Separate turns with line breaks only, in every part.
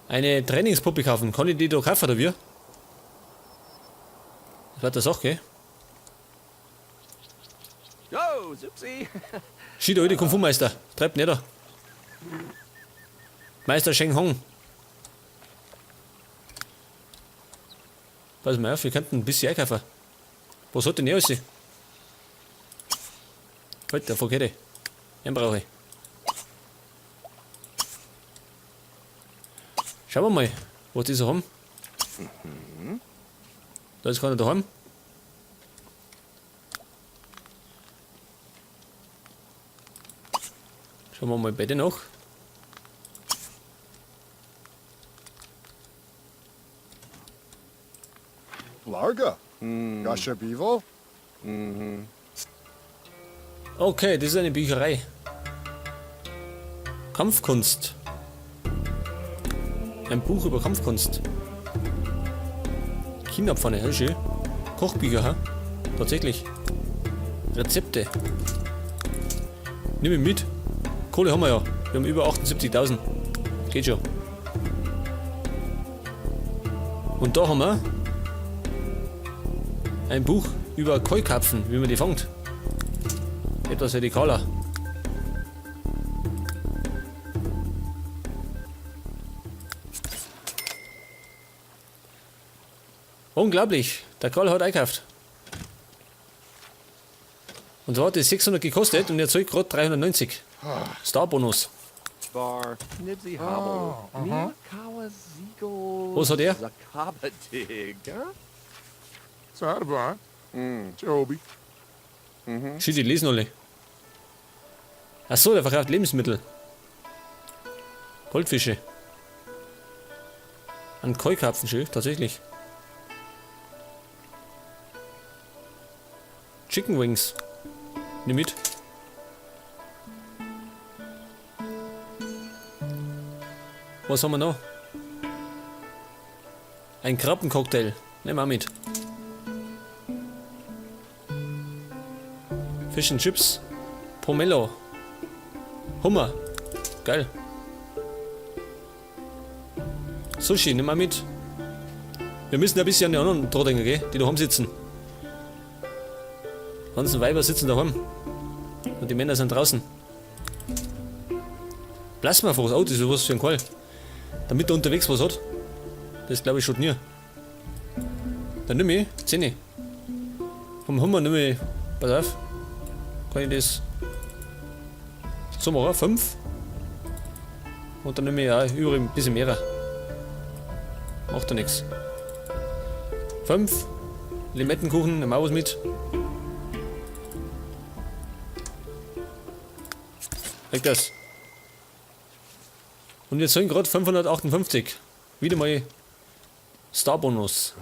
Eine Trainingspuppe kaufen. Kann ich die da kaufen, oder wie? Das war der Sache, gell?
Yo, Zupsi.
Schied, der alte Kung Fu Meister. Treibt nicht da. Meister Sheng Hong. Pass mal auf, wir könnten ein bisschen einkaufen. Was hat denn er alles? Halt, der verkehrt. Den brauche ich. Schauen wir mal, was die so haben. Da ist keiner daheim. Schauen wir mal beide nach.
Larga. Gashabivo.
Okay, das ist eine Bücherei. Kampfkunst. Ein Buch über Kampfkunst. China-Pfanne, ja, schön. Kochbücher, ha? Tatsächlich. Rezepte. Nimm ich mit. Kohle haben wir ja. Wir haben über 78.000. Geht schon. Und da haben wir ein Buch über Koi-Karpfen, wie man die fängt. Etwas radikaler. Unglaublich, der Karl hat eingekauft. Und zwar hat das 600 gekostet und er zahlt gerade 390. Star-Bonus.
Bar, Nibsy Hobble, Miyakawa Ziegel.
Was hat er?
Zakabatig, huh?
Sarvan. Joby.
Shit, die lesen alle. Ach so, der verkauft Lebensmittel. Goldfische. Ein Koi-Karpfenschild, tatsächlich. Chicken Wings. Nimm mit. Was haben wir noch? Ein Krabbencocktail. Nehmen wir mit. Fish and Chips. Pomelo. Hummer. Geil. Sushi, nimm mal mit. Wir müssen ein bisschen an die anderen dran denken, gell? Die daheim sitzen. Die ganzen Weiber sitzen daheim. Und die Männer sind draußen. Plasmafrost, oh, das ist was für ein Qual. Damit er unterwegs was hat. Das glaube ich schon nie. Dann nimm ich 10. Vom Hummer nimm ich. Pass auf. Kann ich das so machen? 5. Und dann nehme ich auch übrig ein bisschen mehr. Macht ja nichts. 5. Limettenkuchen, nimm auch was mit. Weg das. Und wir sind gerade 558. Wieder mal Star-Bonus.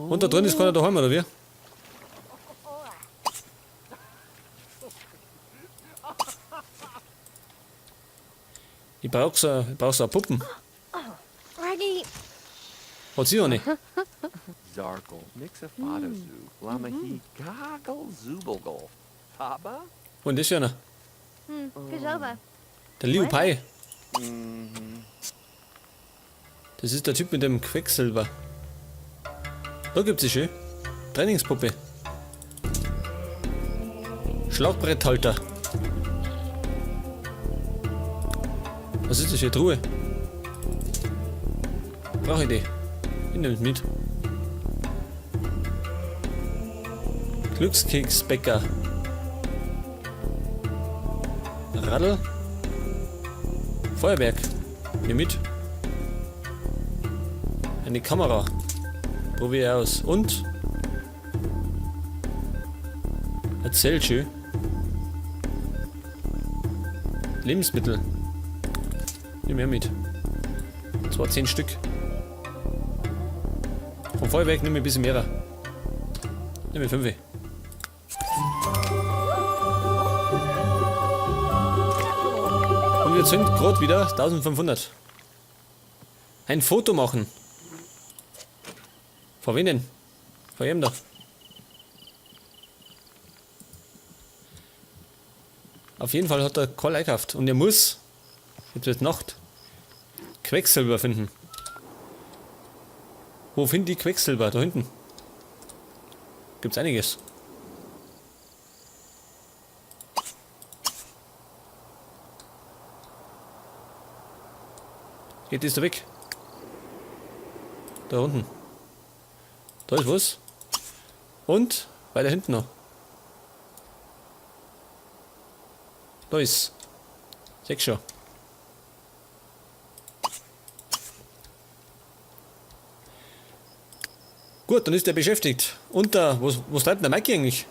Und da drin ist keiner daheim, oder wie? Ich brauch so, ich brauch so eine Puppen.
Raggy.
Hat sie noch nicht.
Zarkle, Mixofadozu, Lamahi, Goggle, Zubelgol. Taba?
Und das ist ja einer.
Kajova.
Der Liu Pai. Das ist der Typ mit dem Quecksilber. Da gibt's sie schön. Trainingspuppe. Schlagbretthalter. Was ist das für eine Truhe? Brauche ich die? Ich nehme es mit. Glückskeksbäcker. Radl. Feuerwerk. Nimm mit. Eine Kamera. Probier aus. Und? Erzähl schön. Lebensmittel. Nimm her mit. Und zwar 10 Stück. Vom Feuerwerk nimm ich ein bisschen mehr. Nimm ich 5. Und wir sind gerade wieder 1500. Ein Foto machen. Vor wen denn? Vor jedem da. Auf jeden Fall hat er Karl eingekauft. Und er muss, jetzt wird Nacht. Quecksilber finden. Wo finde ich Quecksilber? Da hinten. Gibt's einiges. Geht das da weg? Da unten. Da ist was. Und weiter hinten noch. Da ist. Sechs schon. Gut, dann ist der beschäftigt. Und da, was treibt denn der Mikey eigentlich?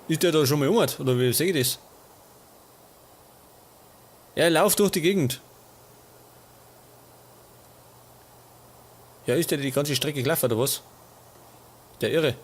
Ist der da schon mal umgehört? Oder wie sehe ich das? Er läuft durch die Gegend. Ja, ist der die ganze Strecke gelaufen, oder was? Der Irre.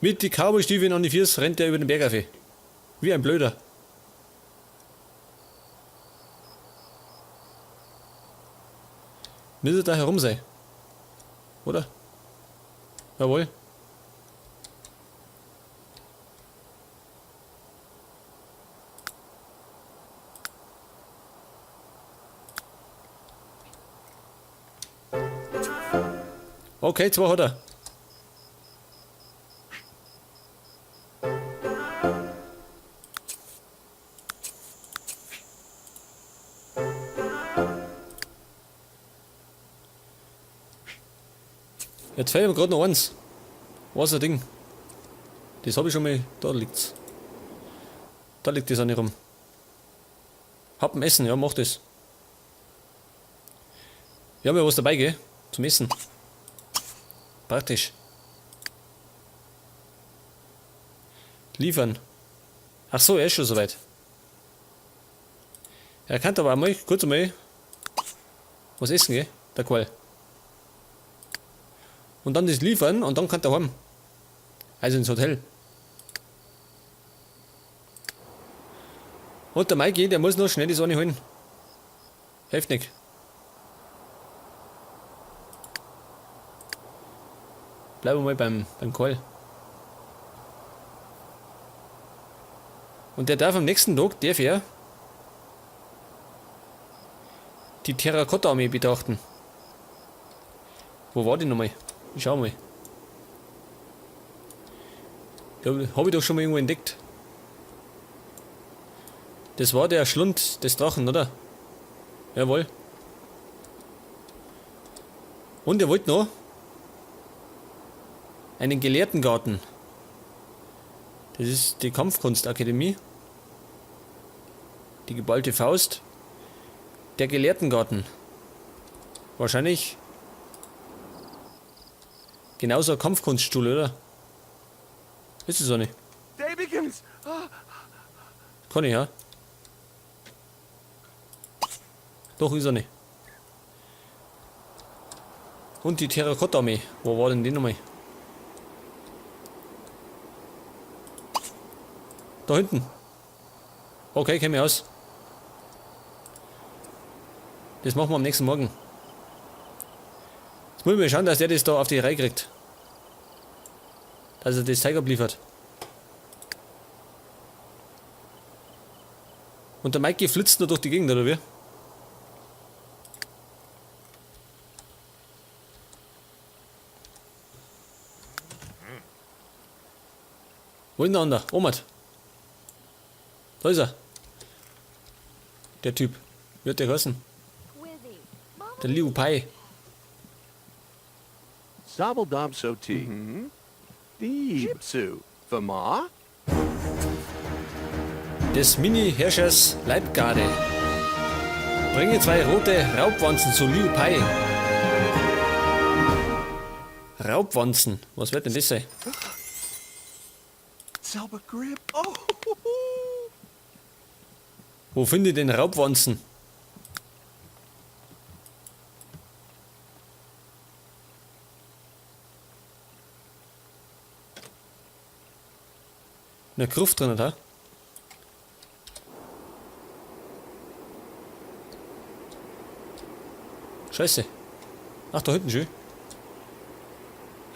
Mit die Cowboy-Stiefeln an die Füße rennt er über den Berg auf. Wie ein Blöder. Müsste da herum sein. Oder? Jawohl. Okay, zwei hat er. Jetzt fehlt mir gerade noch eins. Was ein Ding. Das hab ich schon mal. Da liegt's. Da liegt das auch nicht rum. Hab ein Essen, ja, mach das. Wir haben ja was dabei, gell? Zum Essen. Praktisch. Liefern. Ach so, er ist schon soweit. Er kann aber einmal, kurz einmal was essen, gell? Der Qual. Und dann das liefern und dann kann er heim. Also ins Hotel. Und der Mikey, der muss noch schnell die Sonne holen. Hilft nicht. Bleiben wir mal beim Karl. Und der darf am nächsten Tag, darf er die Terrakotta-Armee betrachten. Wo war die nochmal? Ich schau mal. Ja, hab ich doch schon mal irgendwo entdeckt. Das war der Schlund des Drachen, oder? Jawohl. Und er wollte noch einen Gelehrtengarten. Das ist die Kampfkunstakademie. Die geballte Faust. Der Gelehrtengarten. Wahrscheinlich genauso eine Kampfkunstschule, oder? Ist es auch nicht? Kann ich, ja? Doch, ist er nicht. Und die Terrakotta-Armee. Wo war denn die nochmal? Da hinten. Okay, kenn mich aus. Das machen wir am nächsten Morgen. Jetzt müssen wir schauen, dass der das da auf die Reihe kriegt. Dass er das Zeug abliefert. Und der Mikey flitzt nur durch die Gegend, oder wie? Wo ist denn der andere? Omar. Da ist er. Der Typ. Wie hat der geheißen? Der Liu Pai.
Sabeldom Soti. Jipsu. Fama?
Des Mini-Herrschers Leibgarde. Bringe 2 rote Raubwanzen zu Liu Pai. Raubwanzen? Was wird denn das sein?
Selba Grip. Oh.
Wo finde ich denn Raubwanzen? In der Gruft drin, oder? Scheiße. Ach, da hinten schon.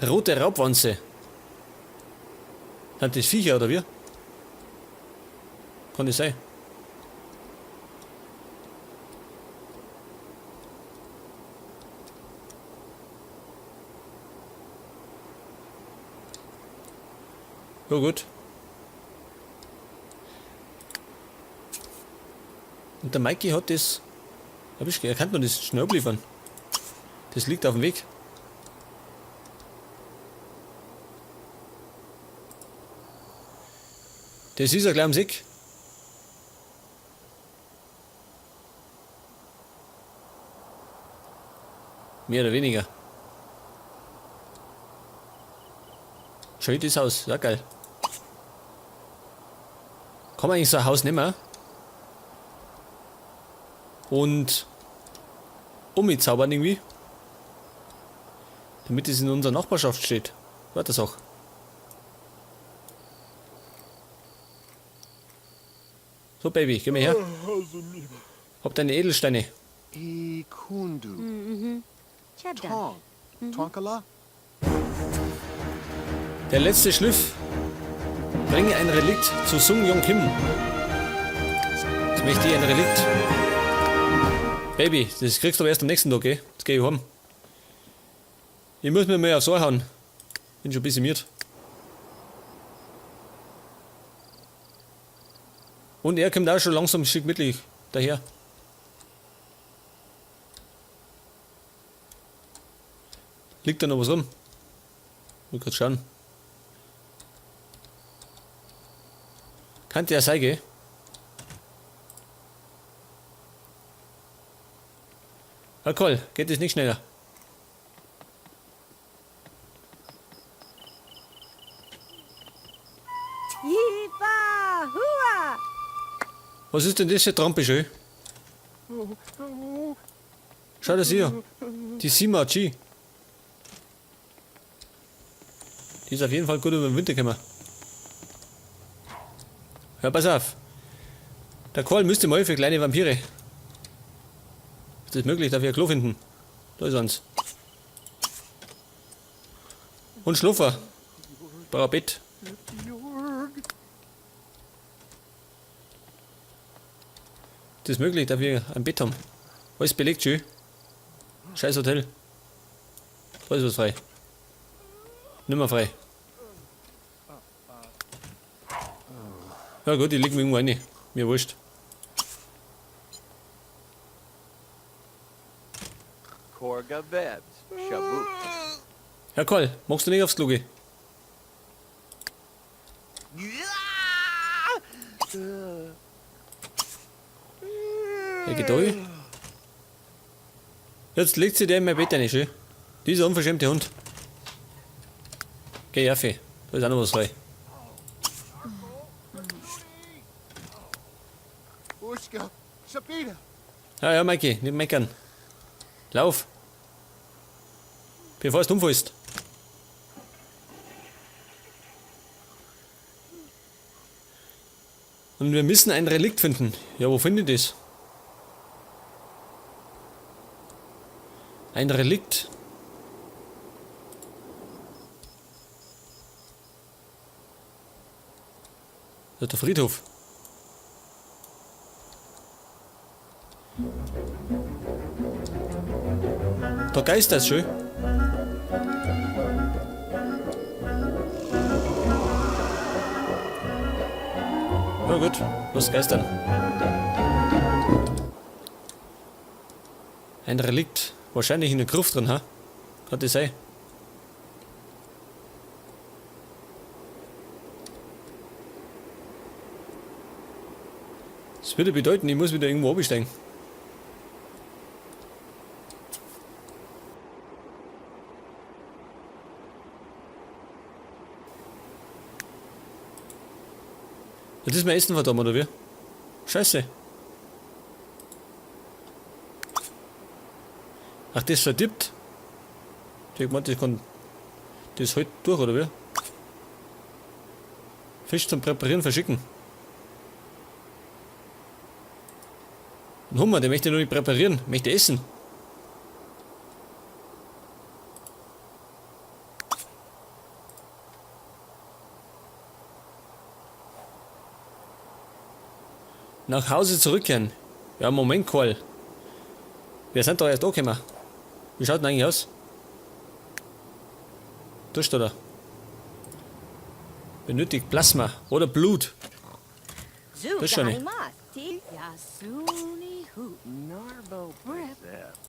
Rote Raubwanze. Sind das Viecher oder wie? Kann das sein? Ja gut. Und der Mikey hat das. Hab ich, er kann noch das schnell abliefern. Das liegt auf dem Weg. Das ist ja gleich am Sick. Mehr oder weniger. Schön das Haus, ja geil. Kann man eigentlich so ein Haus nehmen? Und umzaubern irgendwie. Damit es in unserer Nachbarschaft steht. War das auch. So, Baby, geh mal her. Hab deine Edelsteine.
Ikundu.
Chebda.
Tong. Tonkala?
Der letzte Schliff. Bringe ein Relikt zu Sung Yong Kim. Jetzt möchte ich ein Relikt. Baby, das kriegst du aber erst am nächsten Tag, gell? Jetzt geh ich heim. Ich muss mir mal aufs Ohr hauen. Bin schon ein bisschen miert. Und er kommt auch schon langsam schick mittig daher. Liegt da noch was rum? Mal kurz schauen. Kann der sein, gell? Ah, cool. Geht das nicht schneller?
Yifa hua.
Was ist denn das für Trampe schön? Schau das hier. Die Sima G. Die ist auf jeden Fall gut über den Winter gekommen. Ja, pass auf. Der Karl müsste mal für kleine Vampire. Ist das möglich, dass wir ein Klo finden? Da ist eins. Und Schluffer. Brauch ein Bett. Ist das möglich, dass wir ein Bett haben? Alles belegt, schön. Scheiß Hotel. Da ist was frei. Nimmer frei. Ja gut, ich leg mich irgendwo rein. Mir wurscht.
Korga Vebs. Shabu.
Herr Karl, magst du nicht aufs Klo gehen? Er geht da. Jetzt legt sich der in mein Bett rein, schön. Dieser unverschämte Hund. Geh, Jaffe. Da ist auch noch was frei.
Ushka. Shabita.
Ja, ja, Mikey, nicht meckern. Lauf. Bevor du umfällst. Und wir müssen ein Relikt finden. Ja, wo finde ich das? Ein Relikt. Das ist der Friedhof. Da geistert schön. Na gut, los geistern. Ein Relikt. Wahrscheinlich in der Gruft drin, ha? Kann das sein? Das würde bedeuten, ich muss wieder irgendwo absteigen. Das ist mein Essen verdammt, oder wie? Scheiße. Ach, das verdirbt. Ich meinte, das kann. Das halt durch, oder wie? Fisch zum Präparieren verschicken. Ein Hummer, der möchte nur nicht präparieren, möchte essen. Nach Hause zurückkehren. Ja, Moment, Karl. Wir sind doch erst angekommen. Wie schaut denn eigentlich aus? Da steht er. Benötigt Plasma oder Blut.
Zu
Das schon nicht.
Ti Yasuni Hu.
Narbo
Brip.
Zeb.